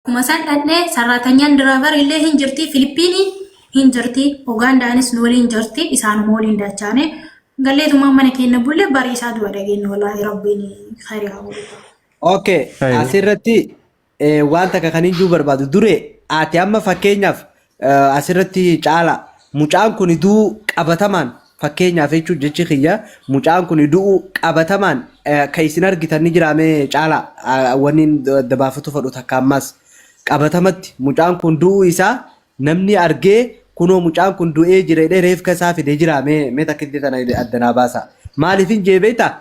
Akkuma san dhaqnee sarraatanyaan driver illee hin jirti, Filipiiniin hin jirti, Ugaandaanis nu waliin jirti, isaanuma waliin dachaane galleetumaan mana keenya bulle barii isaa du'a dhageenye wallaahi rabbiin khayrii haa godhu. Okay, asirratti waan takka kan hin jiru barbaadu dure ati amma fakkeenyaaf asirratti caala mucaan kun du'uu qabatamaan fakkeenyaaf jechuun jechi kiyya mucaan kun du'uu qabatamaan kan isin argitan ni jiraame caala wanni dabaafatu fadhu takka ammas qabatamatti mucaan kun du'uu isaa namni argee kunoo mucaan kun du'ee jira jedhee reefka isaa fide jiraame mee takkitti tana addanaa baasa maaliif hin jee beektaa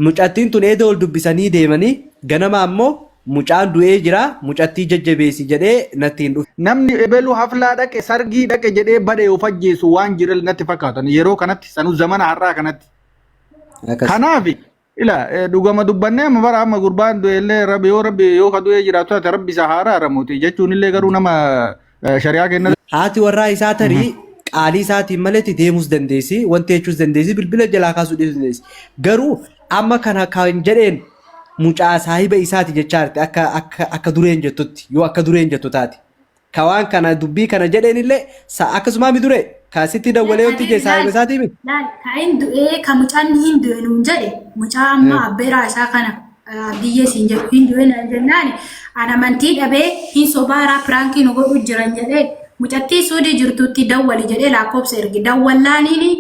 Mucattiin tun eeda wal dubbisanii deemanii ganama ammoo mucaan du'ee jira mucattii jajjabeessi jedhee natti hin dhufne. Namni ebelu haflaa dhaqe sargii dhaqe jedhee badhe of ajjeesu waan jira natti fakkaatan yeroo kanatti sanuu zamana har'aa kanatti. Akkas. Kanaaf ila dhugama dubbannee amma bara amma gurbaan du'e illee rabbi yoo rabbi yoo ka du'ee jiraatu taate rabbi isa haa araaramuuti jechuun illee garuu nama shari'aa kenna. Haati warraa isaa tarii qaalii isaatiin maletti deemuus dandeessi, wanti jechuus dandeessi, bilbila jalaa kaasuu dhiisuu dandeessi. Garuu amma kana kan jedheen mucaa saahiba isaati jechaa jirti akka akka akka dureen jettutti yoo akka dureen jettu taate. Ka waan kana dubbii kana jedheen illee akkasumaa mi duree ka sitti dawwalee wanti jee saahiba isaatii mi? Laal, ka hin du'ee, ka mucaan hin du'e nuun jedhe, mucaa amma abbeeraa isaa kana Abdiyyee siin jedhu hin du'e naan jennaan an amantii dhabee hin sobaaraa piraankii nu godhu jiran jedhee mucattii suudii jirtutti dawwali jedhee lakkoofsa erge dawwallaaniin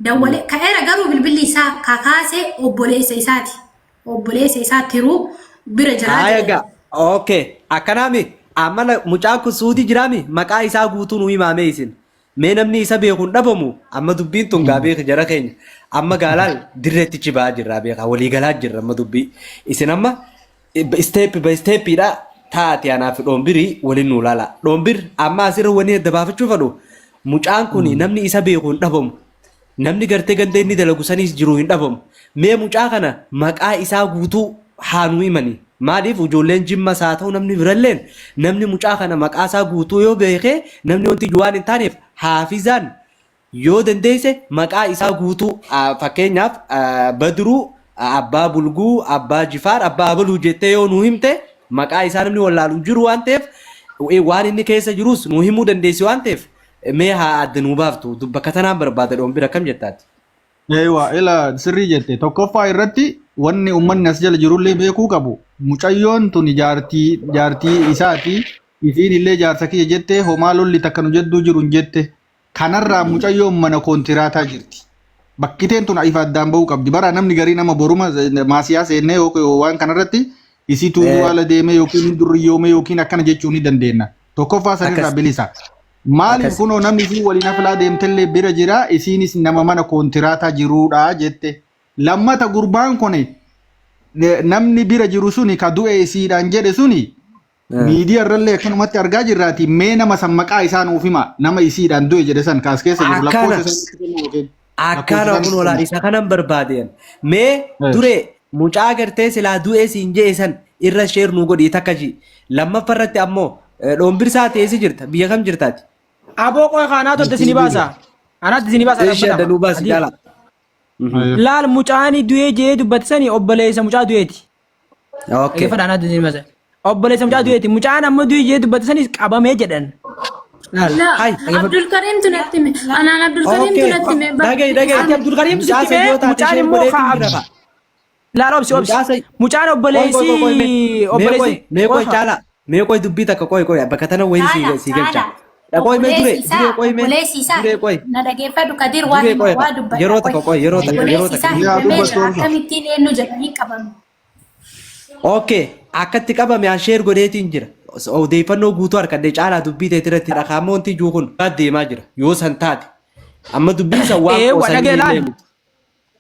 dawwale ka'eera garuu bilbilli isaa kakaase obboleessa isaati obboleessa isaa tiruu bira jiraa Haaya jedhe. gaa. Okay. Akkanaami. Amma mucaan kun suudii jiraami maqaa isaa guutuu nu himaamee isin. Mee namni isa beeku hin dhabamu amma dubbiin tun gaa beeki jara keenya amma gaalaal dirreetti chi ba'aa jirra beekaa walii galaa jirra amma dubbii isin amma step by stepidha taate anaa fi dhoombirii waliin nuu laala dhoombir amma asirra wani adda baafachuu fadhu mucaan kun namni isa beeku hin dhabamu namni gartee ganda inni dalagu saniis jiru hin dhabamu mee mucaa kana maqaa isaa guutuu haa nuu himanii maaliif ijoolleen jimmas haa ta'u namni biralleen namni mucaa kana maqaa isaa guutuu yoo beekee namni wanti waan hin taaneef haafizaan yoo dandeesse maqaa isaa guutuu fakkeenyaaf Badruu abbaa Bulguu abbaa Jifaar abbaa Abaluu jettee yoo nuu himte maqaa isaa namni wallaalu hin jiru waan ta'eef waan inni keessa jirus nuu himuu dandeessi waan ta'eef mee haa adda nuu baaftu bakka tanaan barbaada dhombira akkam jettaati. Eewa, ila sirrii jette. Tokkoffaa irratti wanni uummanni as jala jirullee beekuu qabu. Mucayyoon tuni jaartii jaartii isaati. Isiin illee jaarsa kiyya jette homaa lolli takka nu jedduu jiru hin jette. Kanarraa mucayyoon mana koontiraataa jirti. Bakkiteen tun ifa addaan bahuu qabdi. Bara namni garii nama boruma maasiyaa seennee yookiin waan kanarratti isiitu ala deemee yookiin durriyyoomee yookiin akkana jechuu ni dandeenya. Tokkoffaa sanirraa bilisa. Maaliif kunoo namni isii waliin haflaa deemtellee bira jira isiinis nama mana koontiraataa jiruudha jette. Lammata gurbaan kun namni bira jiru suni ka du'e isiidhaan jedhe suni miidiyaa irrallee akkanumatti argaa jirraati mee nama san maqaa isaa nuuf hima nama isiidhaan du'e jedhe san kaas keessa jiru lakkoofsa isaanitti kennuu yookiin Akkana lakkoofsa kun isaanitti olaa kennuu. isa kanan barbaadeen. Mee duree mucaa gartee silaa du'ee siin je'e san irra sheer nuu godhii takka ji. Lammaffaa irratti ammoo dhombirsaa teessi jirta biyya kam jirtaati? Aboo qoy kaanaatu adda isinii baasa. Anaatti isinii baasa Ishee dhaabbata. adda nuu baasi Adii. jaala. Laal mucaani du'ee je'ee dubbate sani obboleessa mucaa du'eeti. Okay. Dhaggeeffadha anaatti isinii baasa. Obboleessa mucaa du'eeti. Mucaan amma du'e je'ee dubbate sanis qabamee jedhan. Laal. La, Hai. Abdul Karim tu natti hime. Anaan Abdul Karim tu Okay. natti hime. Dhaga'i dhaga'i. Ati Abdul Karimtu Mucaa sitti himee sayyoo taate mucaan isheen immoo godheetu kaa jira fa'a. Laal obsi obsi. Mucaa say- Mucaan Qoy obboleessi qoy qoy mee qoy obboleessi mee qoy qoy caala mee qoy dubbii takka qoy qoy bakka tana wayii si Caala, si galcha. caala. Dha qoy mee dure Obboleessi isaa, dure qoy mee obboleessi isaa dure qoy na dhageeffadhu Kadir waa dure hima qoy waa dubbadha yeroo qoy. takka qoy yeroo takka yeroo Obboleessi takka isaa Yaa hidhamee dubbattu jira obsa. akkamittiin eenyu jedhanii qabame. Okay akkatti qabame an share godheetiin jira. Odeeffannoo guutuu harkadhe caalaa dubbii teetii irratti dhakaammoo wanti ijuu kun deemaa jira yoo san taate amma dubbiin san waan Ee wa qoosanii dhagee illee laal. miti.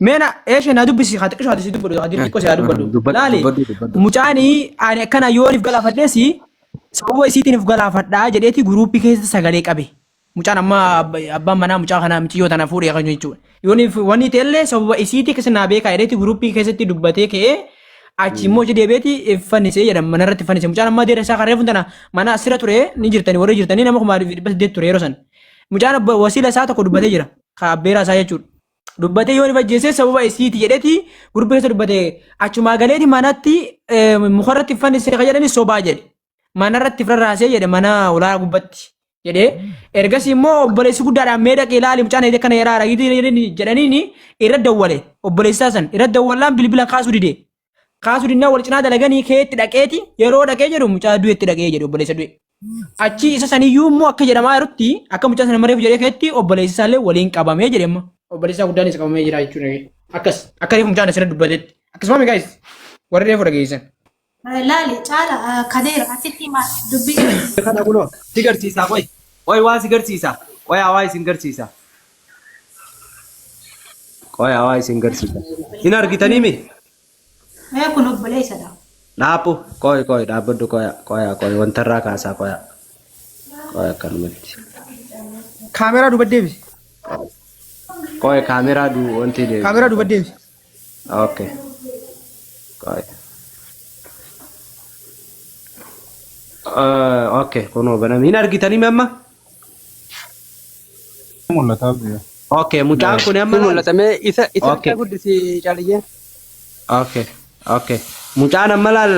Meena eeshe na dubbisi haa xiqqisho ati si dubbadhu haa xiqqoo si haa dubbadhu. Dubbadhu Laali dubbadhu dubbadhu. mucaani ani akkana yoon if galaafadheesi sababa isiitiin if galaafadhaa jedheeti guruuppii keessa sagalee qabe. Mucaan amma abbaan manaa mucaa kana muciyyoo tana fuudhee kan jechuudha. Yoon if wanni ta'ellee sababa isiitii keessa naa beekaa jedheeti guruuppii keessatti dubbatee ka'ee achi immoo achi deebi'eeti fannisee jedhama manarratti fannise. Mucaan amma adeera isaa kan reefu tana mana asirra ture ni jirtani warri jirtanii nama 1800 ture yeroo san. Mucaan wasiila isaa tokko dubbatee jira. Ka abbeeraa isaa jechuudha. Dubbatee yoo inni ajjeesee sababa isiiti jedheeti gurbi keessa dubbate achumaa galeeti manatti mukarratti fannisee kan jedhani sobaa jedhe. Manarratti firarraasee jedhe mana ulaa gubbatti jedhee ergasii immoo obboleessi guddaadhaan mee dhaqee ilaali mucaan eedee kana yeraara jedhaniini irra dawwale obboleessaa san irra dawwallaan bilbila kaasuu dide. Kaasuu dinnaa wal cinaa dalaganii keetti dhaqeeti yeroo dhaqee jedhu mucaa du'etti dhaqee jedhe obboleessa du'e. Achii isa saniyyuu immoo akka jedhamaa jirutti akka mucaa sana mareef jedhee keetti obboleessi isaallee waliin qabamee jedhe amma. Obboleessi isaa guddaanis qabamee jira jechuudha. Akkas akka reefu mucaan asirra dubbatetti. Akkasuma guys warri reefu dhageessan. Laali caala kadeera asitti himaa dubbii. Kana kunoo si garsiisaa qoy. Qoy waa si garsiisaa. Qoy hawaa isin garsiisaa. Qoy hawaa isin garsiisa. Hin argitanii mi? Ee kun obboleessadha. Dhaabbu qoy qoy dhaabbadhu qoya qoya qoy wantarraa kaasaa qoya. Qoy akkanumatti. Kaameraa duuba deebisi. Qoy kaameraa du wanti deebisa. Kaameraa duuba deebisi. Okay. Qoy. Okay kunoo baname. Hin argitanii mi amma? Mul'ata abdi. Okay mucaan kun amma Ni mul'ata mee isa isa Okay. akka guddisi caaliyyee. Okay. Okay. Mucaan amma laal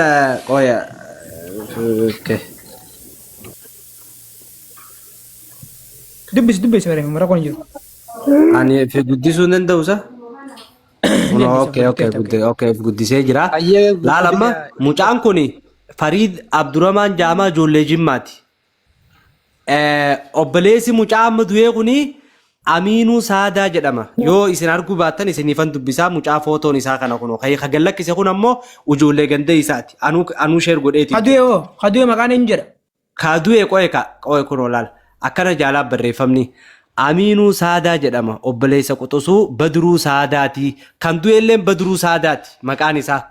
qoya. Okay. Dubbisi dubbisi barreeffama rakkoon hin jiru. Ani fi guddisuu hin danda'u sa? Kunoo okay okay guddi okay guddisee jira. Ayyee Laal amma mucaan kun Fariid Abduramaan Jaamaa ijoollee Jimmaati. Obboleessi mucaa amma du'ee kuni Amiinuu Saadaa jedhama. Yoo isin arguu baattan isiniifan dubbisaa mucaa footoon isaa kana kunoo. Kan kan gad lakkise kun ammoo ijoollee ganda isaati. Anuu anuu sheer godheeti. Kadu'e hoo kadu'e maqaan eenyu jedha. Ka du'e qo'e ka qo'e kunoo laal. Akkana jaalaa barreeffamni. Amiinuu Saadaa jedhama. Obboleessa quxusuu Badruu Saadaati. Kan du'e illeen Badruu Saadaati maqaan isaa.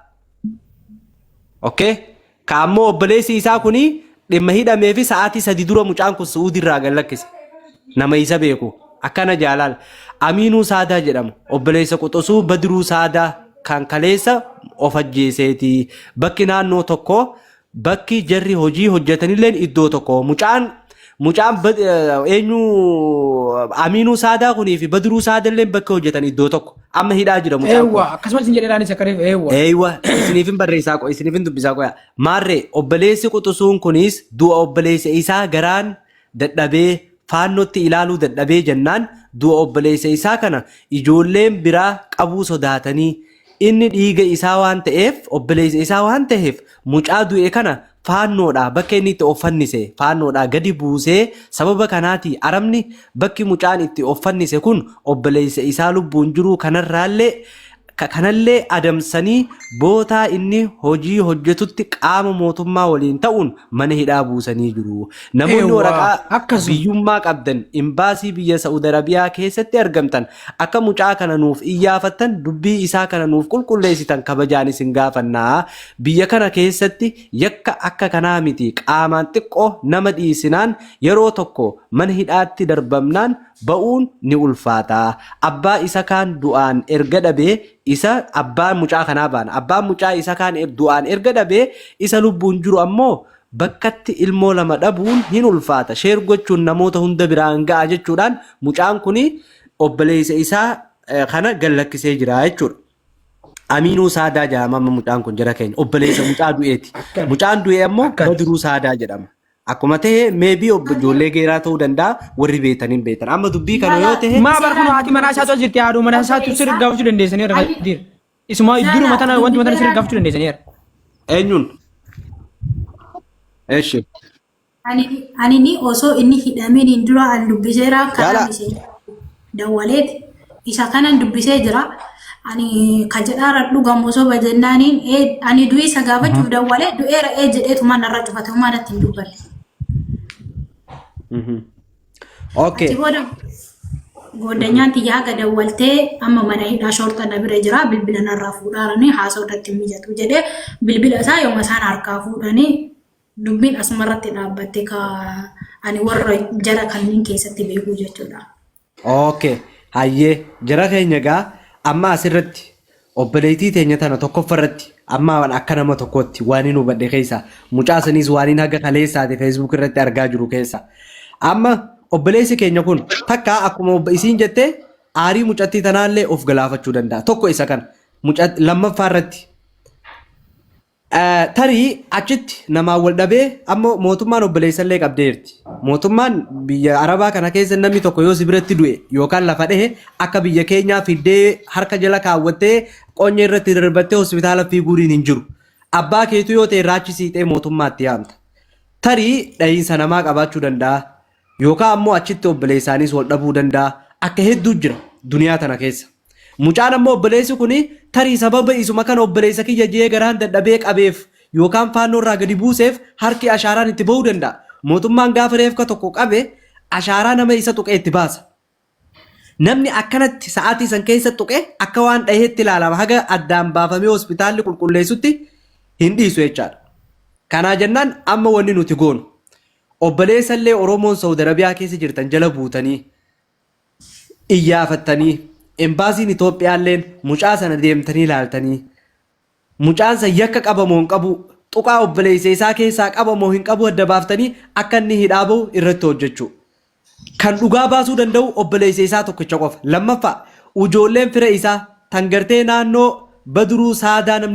Okay? Ka ammoo obboleessi isaa kuni dhimma hidhamee fi sa'aatii 3 dura mucaan kun Su'uudii irraa gad lakkise. Nama isa beeku. Akkana jaalaal. Amiinuu Saadaa jedhama. Obboleessa quxusuu Badruu Saadaa kan kaleessa of ajjeeseeti. Bakki naannoo tokko bakki jarri hojii hojjetanilleen iddoo tokko. Mucaan mucaan eenyu Amiinuu Saadaa kunii fi Badruu Saadalleen bakki hojjetan iddoo tokko. Amma hidhaa jira mucaan kun. Eewwa akkasumas hin jedhee akka reefu eewwa. Eeywa isiniifin barreessaa qoy isiniifin dubbisaa qoya. Maarree obboleessi quxusuun kunis du'a obboleessa isaa garaan dadhabee faannootti ilaaluu dadhabee jennaan du'a obboleessa isaa kana ijoolleen biraa qabuu sodaatanii inni dhiiga isaa waan ta'eef obboleessa isaa waan ta'eef mucaa du'e kana faannoodhaa bakka inni itti of fannise faannoodhaa gadi buusee sababa kanaatii arabni bakki mucaan itti of fannise kun obboleessa isaa lubbuun jiruu kanarraallee kanallee adamsanii bootaa inni hojii hojjetutti qaama mootummaa waliin ta'uun mana hidhaa buusanii jiru. Namoonni Eewwa, waraqaa akkasuma. biyyummaa qabdan imbaasii biyya Sa'ud Arabiyaa keessatti argamtan akka mucaa kana nuuf iyyaafattan dubbii isaa kana nuuf qulqulleessitan kabajaan isin gaafannaa. Biyya kana keessatti yakka akka kanaa miti qaamaan xiqqoo nama dhiisinaan yeroo tokko mana hidhaatti darbamnaan ba'uun ni ulfaata. Abbaa isa kaan du'aan erga dhabee isa abbaan mucaa kanaa baana. Abbaan mucaa isa kaan du'aan erga dhabee isa lubbuun jiru ammoo bakkatti ilmoo lama dhabuun hin ulfaata. Share gochuun namoota hunda biraan ga'a jechuudhaan mucaan kuni obboleessa isaa kana gad lakkisee jira jechuudha. Amiinuu Saadaa jedhama amma mucaan kun jara keenya obboleessa mucaa du'eeti. Mucaan du'e ammoo Akkana. Badruu Saadaa jedhama. Akkuma ta'e meebii obbo ijoollee geeraa ta'uu danda'a warri beektan hin beektan. Amma dubbii kana yoo ta'e Maa bar kun haati manaa isaatu as jirti haadhu manaa isaatu sirri gaafachuu dandeessaniira Kadiir. Isuma duruma tana wantuma tana sirri gaafachuu dandeessaniira. eenyuun? Eshi. Ani ni osoo inni hidhaminiin dura an dubbiseera karaa Yaala. miseensa dawwaleeti. Isa kanan dubbisee jira. Ani ka jedhaara dhugamu osoo bajennaaniin ee ani du'ii isa gaafachuuf dawwalee du'eera ee jedheetumaan narra cufate homaa natti hin dubbanne. Okay. Achi booda gooddanyaan tiyya haga dawwaltee amma mana hidhaa shorxa na bira jira bilbila narraa fuudhaaranii haasa'uu irratti hin mijatu jedhee bilbila isaa yooma isaan harkaa fuudhanii dubbiin asuma irratti dhaabbatte ka ani warra jara kanneen keessatti beekuu jechuudha. Okay. Hayyee jara keenya gaa amma asirratti obboleettii teenya tana tokkoffa irratti amma waan akka nama tokkootti waan hin hubadhe keessa mucaa saniis waan hin haga kaleessaati Facebook irratti argaa jiru keessa. Amma obboleessi keenya kun takka akkuma isiin jette aarii mucattii tanaallee of galaafachuu danda'a. Tokko isa kana. Mucaa lammaffaa irratti Tarii achitti namaan wal dhabee amma mootummaan obboleessallee qabdeerti. Mootummaan biyya Arabaa kana keessa namni tokko yoo si biratti du'e yookaan lafa dhehe akka biyya keenyaa fiddee harka jala kaawwattee qonya irratti darbattee hospitaala fiiguuriin hin jiru. Abbaa keetu yoo ta'e raachi siixee mootummaatti yaamta. Tarii dhahiinsa namaa qabaachuu danda'a. Yookaan ammoo achitti obboleessaanis wal dhabuu danda'a. Akka hedduu jira duniyaa tana keessa. Mucaan ammoo obboleessi kun tarii sababa isuma kana obboleessa kiyya je'ee garaan dadhabee qabeef yookaan faannoo irraa gadi buuseef harki ashaaraan itti ba'uu danda'a. Mootummaan gaafa reefka tokko qabe ashaaraa nama isa tuqee itti baasa. Namni akkanatti sa'aatii san keessa tuqe akka waan dhaheetti ilaalama haga addaan baafamee hospitaalli qulqulleessutti hin dhiisu jechaadha. Kanaa jennaan amma wanni nuti goonu obboleessa illee Oromoon Saudi Arabiyaa keessa jirtan jala buutanii iyyaafattanii embaasiin Itoophiyaalleen mucaa sana deemtanii ilaaltanii mucaan san yakka qaba moo hin qabu tuqaa obboleessa isaa keessaa qaba moo hin qabu adda baaftanii akka inni hidhaa bahu irratti hojjechuu. Kan dhugaa baasuu danda'u obboleessa isaa tokkicha qofa. Lammaffaa ijoolleen fira isaa tan gartee naannoo Badruu Saadaa namni.